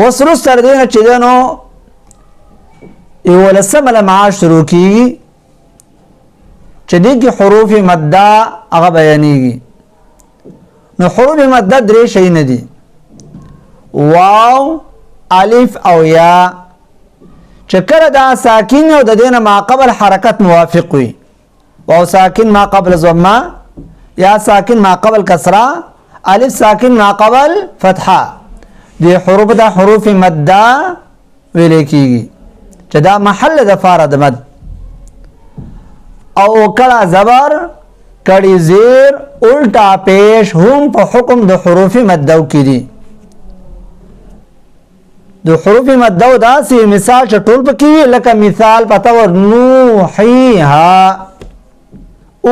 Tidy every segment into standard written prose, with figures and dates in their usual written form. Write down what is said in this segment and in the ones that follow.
اوس وروسته له دې نه چې دی نو یولسمه لمعه شروع کېږي چې دې کې حروف مده هغه بیانېږي. نو حروف مده درې شیونه دي، واو، الف او یا. چې کله دا ساکن او د دې نه ما قبل حرکت موافق وي، واو ساکن ما قبل ضمه، یا ساکن ما قبل کسره، الف ساکن ما قبل فتحه، دې حروف دا حروف مده ویل کېږي چې دا محل د فاره د مد. او کله زبر، کړي زیر، الټا پیش هم په حکم د حروف مدو کې دي. د حروف مدو داسې مثال چې ټول پکې وي، لکه مثال په تور نوحیها،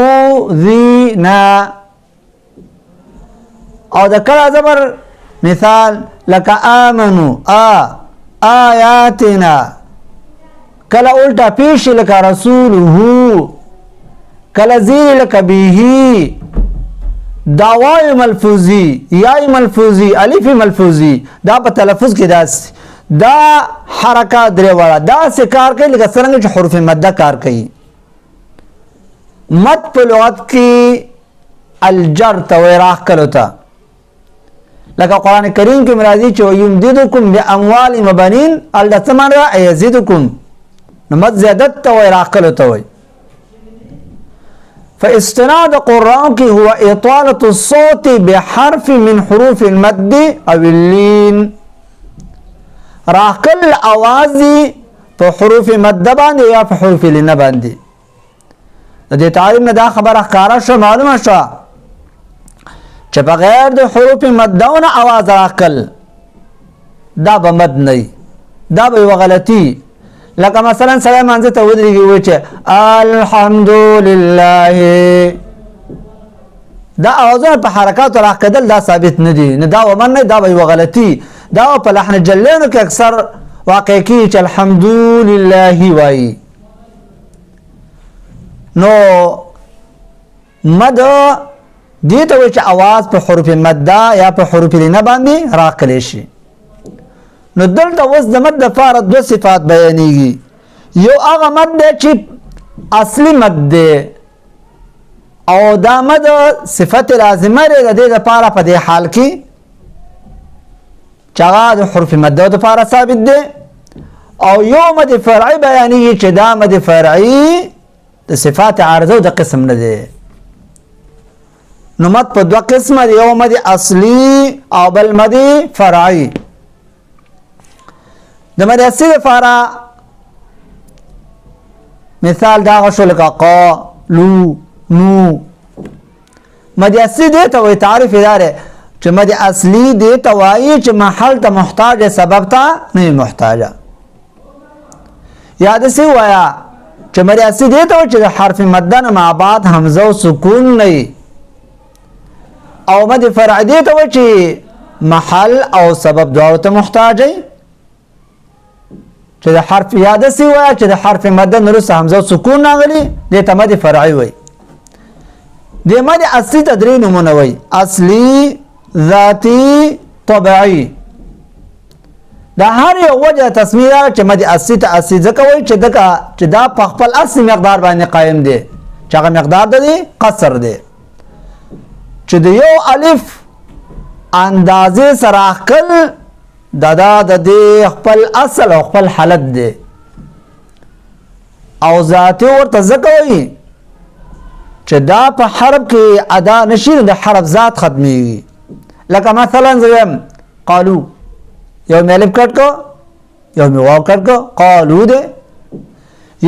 اوذینا. او د کله زبر مثال لکه آمنو، آیاتنا. کله الټا پیش لکه رسوله، کله زیر لکه به. دا وای ملفوظي، یای ملفوظي، الف ملفوظي، دا په تلفظ کې داس دا حرکات درې واړه داسې کار کوي لکه څرنګه چې حروف مده کار کوي. مد په لغت کې الجر ته وایي، راښکلو ته. لکه قرآن کریم کې راځي چې ویمددکم باموال وبنین، هلته څه معنی ده؟ یزیدکم. نو مد زیادت ته وایي، راښکلو ته وایي. فاستناد قرآن کې هو اطالة الصوت بحرف من حروف المد او اللین. راښکل اواز دي په حروف مد باندې یا په حروف لین باندې. د دې تعلیم نه دا خبره ښکاره شوه، معلومه شوه چې بغیر د حروف مدونه اواز راښکل دا به مد نه وي، دا به یوه غلطي. لکه مثلا سړی مانځه ته ودرېږي وایي چې الحمدلله، دا اوازونه په حرکاتو راښکېدل دا ثابت نه دي، نه دا ومن نه، دا به یوه غلطي. دا په لحن جلینو کې اکثر واقع کېږي چې الحمدلله وایي. نو مد دې ته وایي چې اواز په حروف مده یا په حروف لینه باندې راکلی شي. نو دلته اوس د مد دپاره دوه صفات بیانېږي. یو هغه مد دی چې اصلي مد دی، او دا مد صفت لازمه دی د دې دپاره په دې حال کې چې هغه د حروف مده دپاره ثابت دی. او یو مد فرعي بیانېږي چې دا مد فرعي د صفات عارضه د قسم نه دی. نو مد په دوه قسمه دی، یو مد اصلي او بل مد فرعي. د مد اصلي لپاره مثال دا شو لکه قا، لو، نو. مد اصلي دې ته وایي، تعریف یې دا دی چې مد اصلي دې ته وایي چې محل ته محتاج، سبب ته نه محتاجه. یا داسې ووایه چې مد اصلي دې ته وایي چې د حرف مده نه ما بعد همزه او سکون نه وي. او مد فرع دې ته وایي چې محل او سبب دواړو ته محتاج دی، چې د حرف یا داسې وایه چې د حرف مده نه وروسته همزه او سکون راغلي، دې ته مد فرعي وایي. دې مد اصلي ته درې نومونه وایي، اصلي، ذاتي، طبعي. دا هر یو وجه تسمیه ده چې مد اصلي ته اصلي ځکه وایي چې دغه چې دا په خپل اصلي مقدار باندې قایم دی، چې هغه مقدار د دې قصر دی، چې د یو الف اندازې سره ښکل دا د دې خپل اصل او خپل حالت دی. او ذاتي ورته ځکه وایي چې دا په حرف کې ادا نشي، د حرف ذات ختمېږي. لکه مثلا زه وایم قالو، یو مې الف کټ کو، یو مې واو کټ کو، قالو دی.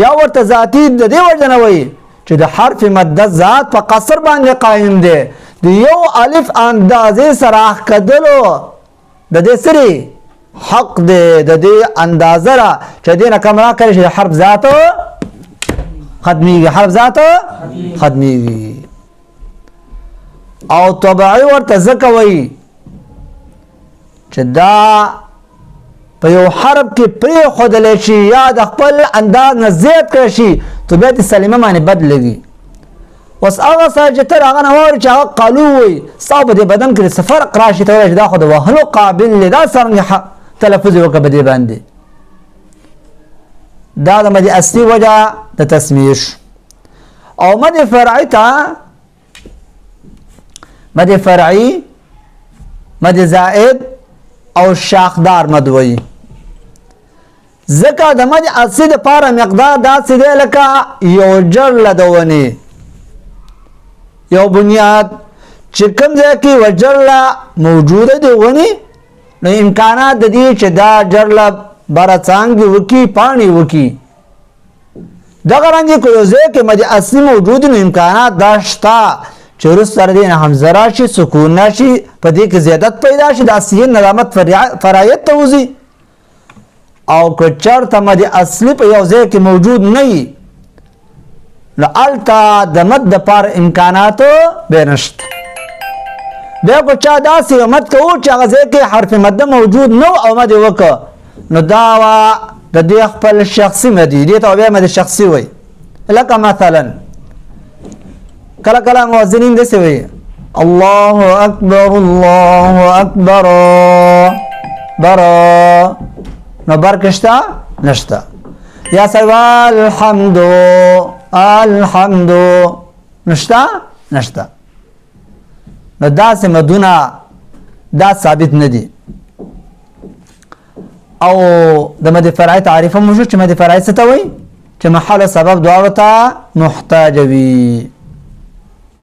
یا ورته ذاتي د دې وجه نه وایي چې د حرف مده ذات په قصر باندې قایم دی، د یو الف اندازې سره ښکدلو د دې سری حق دی، د دې اندازه را چې دې نه کم راکړی شي د حرف ذات ختمېږي، حرف ذات ختمېږي. او طبعي ورته ځکه وایي چې دا په یو حرف کې پرېښودلی شي یا د خپل انداز نه زیات کړی شي، طبیعت سلیمه باندې بد لګي. اوس هغه سره چې ته هغه نه واورې چې هغه قالو وایي، ستا په دې بدن کې څه فرق راشي، ته وایې چې دا خو د وهلو قابل دی، دا څرنګه تلفظ وکړه په دې باندې. دا د مد اصلي وجه د تسمیه شو. او مد فرعي ته مد فرعي، مد زائد او شاخدار مد وایي، ځکه د مد اصلي دپاره مقدار داسې دی لکه یو جرله د ونې، یو بنیاد چې کوم ځای کې یوه جرله موجوده دی ونې، نو امکانات د دې چې دا جرله بره څانګې وکړي، پاڼې وکړي. دغه رنګ که یو ځای کې مد اصلي موجود، نو امکانات دا شته چې وروسته له دې نه همزه راشي، سکون راشي، په دې کې زیادت پیدا شي، د اصلي نظامت فرایت ته وځي. او که چېرته مد اصلي په یو ځای کې موجود نه وي، نو هلته د مد دپاره امکانات به نشته. بیا که چا داسې یو مد کوو چې هغه ځای کې حرف مده موجود نه او مد یې وکړ، نو دا وه د دې خپل شخصي مد وي، دې ته بیا مد شخصي وایي. لکه مثلا کله کله مؤذنین داسې وایي الله اکبر الله اکبر بر، نو بر کې شته نشته. یا صاحب الحمد الحمد نشته نشته. نو داسې مدونه دا ثابت نه دي. او د مد فرعي تعریف هم وشو چې مد فرعي څه ته وایي؟ چې محل سبب دواړو ته محتاج وي.